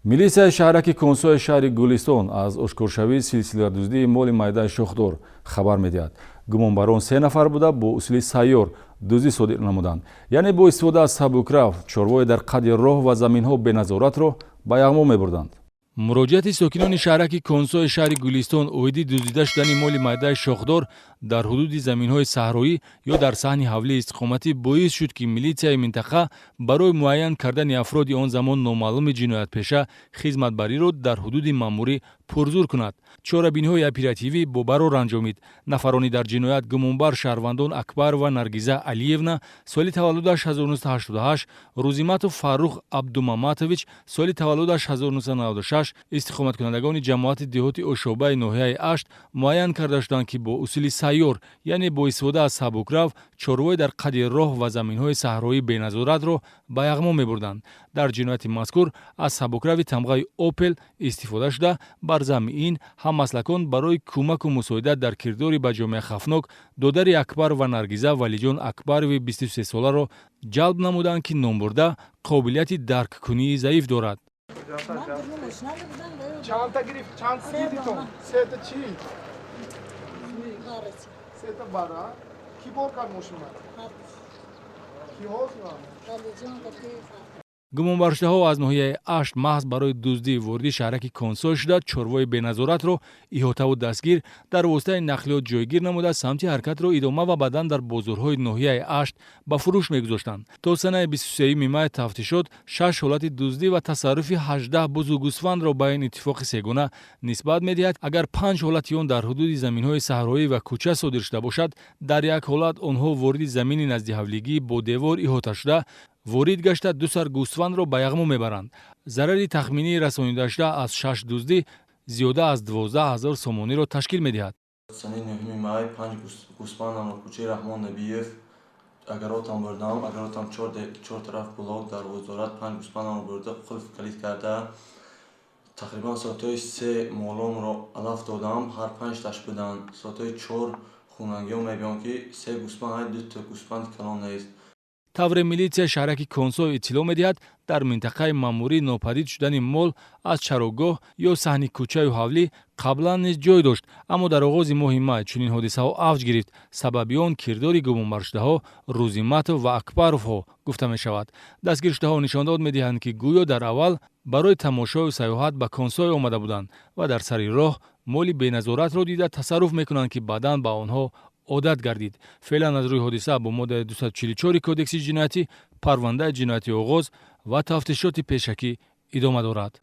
Милисияи шаҳраки Консои шаҳри Гулистон аз ошкоршавии силсиладуздии моли майдаи шохдор хабар медиҳад. Гумонбарон се нафар буда, бо усули сайёр дуздӣ содир намуданд, яъне бо истифода аз сабукрав чорвое дар қади роҳ ва заминҳо беназоратро ба яғмо мебурданд. Муроҷиати сокинони шаҳраки Консои шаҳри Гулистон оиди дуздида шудани моли майдаи шохдор дар ҳудуди заминҳои саҳроӣ ё дар саҳни ҳавлии истиқоматӣ боис шуд, ки милитсияи минтақа барои муайян кардани афроди он замон номаълуми ҷиноятпеша хизматбариро дар ҳудуди маъмурӣ пурзур кунад. Чорабиниҳои оперативӣ бо барор анҷомид. Нафарони дар ҷиноят гумонбар шаҳрвандон Акбарова Наргиза Алиевна, соли таваллудаш 1988, Рӯзиматов Фаррух Абдумаматович, соли таваллудаш 1996, истиқоматкунандагони ҷамоати деҳоти Ошобаи ноҳияи Ашт муайян карда шуданд, ки бо усули сайёр, яъне бо истифода аз сабукрав чорвое дар қади роҳ ва заминҳои саҳроӣ беназоратро ба яғмо мебурданд. Дар ҷинояти мазкур аз сабукрави тамғаи «Опел» истифода шуда, бар замми ин ҳаммаслакон барои кӯмаку мусоидат дар кирдори ба ҷомеа хавфнок додари Акбар ва Наргиза Валиҷон Акбарови 23-соларо ҷалб намуданд, ки номбурда қобилияти дарккунии заиф дорад. Чандта гирифт? Чанд дидитон? Сета чӣ? Сета бара. Кӣ бор кард мошина? Кӣ ҳост? Гумонбаршудаҳо аз ноҳияи Ашт маҳз барои дуздӣ вориди шаҳраки Консой шуда, чорвои беназоратро иҳотаву дастгир, дар воситаи нақлиёт ҷойгир намуда, самти ҳаракатро идома ва баъдан дар бозорҳои ноҳияи Ашт ба фурӯш мегузоштанд. То санаи 23 май тафтишот шаш ҳолати дуздӣ ва тасарруфи 18 бузу гӯсфандро ба ин иттифоқи сегона нисбат медиҳад. Агар панҷ ҳолати он дар ҳудуди заминҳои саҳроӣ ва кӯча содир шуда бошад, дар як ҳолат онҳо вориди замини наздиҳавлигӣ бо девор иҳота шуда ворид гашта, ду сар гӯсфандро ба яғмо мебаранд. Зарари тахминии расонидашуда аз шаш дуздӣ зиёда аз 12 000 сомониро ташкил медиҳад. Санаи 9 май панҷ гӯсфандамро кӯчаи Раҳмон Набиев агаротам бурдам. Агаротам чор тараф блок, дарвоза дорад. Панҷ гӯсфандамро бурда, қулф калид карда, тақрибан соатҳои 3 моломро алаф додам. Ҳар панҷташ буданд. Соатҳои 4 хунагиҳо мебиём, ки се гӯсфанд ҳай, дута гӯсфанди калон нест. Тавре милитсияи шаҳраки Консой иттилоъ медиҳад, дар минтақаи маъмурӣ нопадид шудани мол аз чарогоҳ ё саҳни кӯчаю ҳавлӣ қаблан низ ҷой дошт, аммо дар оғози моҳи май чунин ҳодисаҳо авҷ гирифт. Сабаби он кирдори гумонбаршудаҳо Рӯзиматов ва Акбаровҳо гуфта мешавад. Дастгиршудаҳо нишондод медиҳанд, ки гӯё дар аввал барои тамошою сайёҳат ба Консой омада буданд ва дар сари роҳ моли беназоратро дида, тасарруф мекунанд, ки баъдан ба онҳо одат гардид. Феълан аз рӯи ҳодиса бо моддаи 244 Кодекси ҷиноятӣ парвандаи ҷиноятӣ оғоз ва тафтишоти пешакӣ идома дорад.